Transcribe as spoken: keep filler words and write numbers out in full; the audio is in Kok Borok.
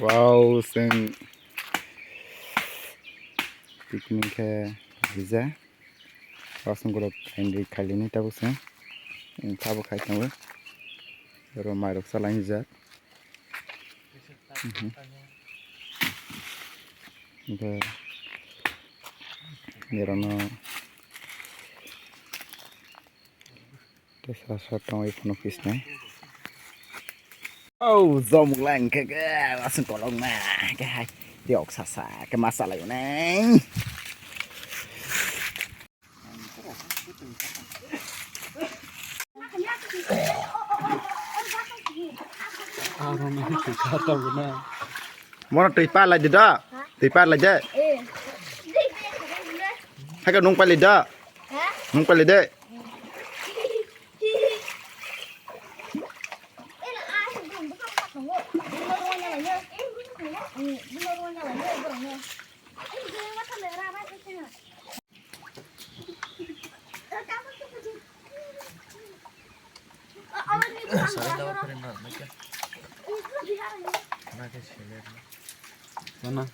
Wow, chwng picnic khe rija. Rasongkolok kainwi khailini tabuk chwng. Tabuk khai tongo. Oro mairok chalainijak. Mhm. Hwnkhe nirokno tei sara sara tongwi phunuk pisnai. Oh, jomuk lang khe khe aswk kolokma khe hai. Tei ok sasa khe ma chalaio nai. Mono twi par lai di do. Twi par lai de. Hai ka nung pali do. Nung pali de. Sana.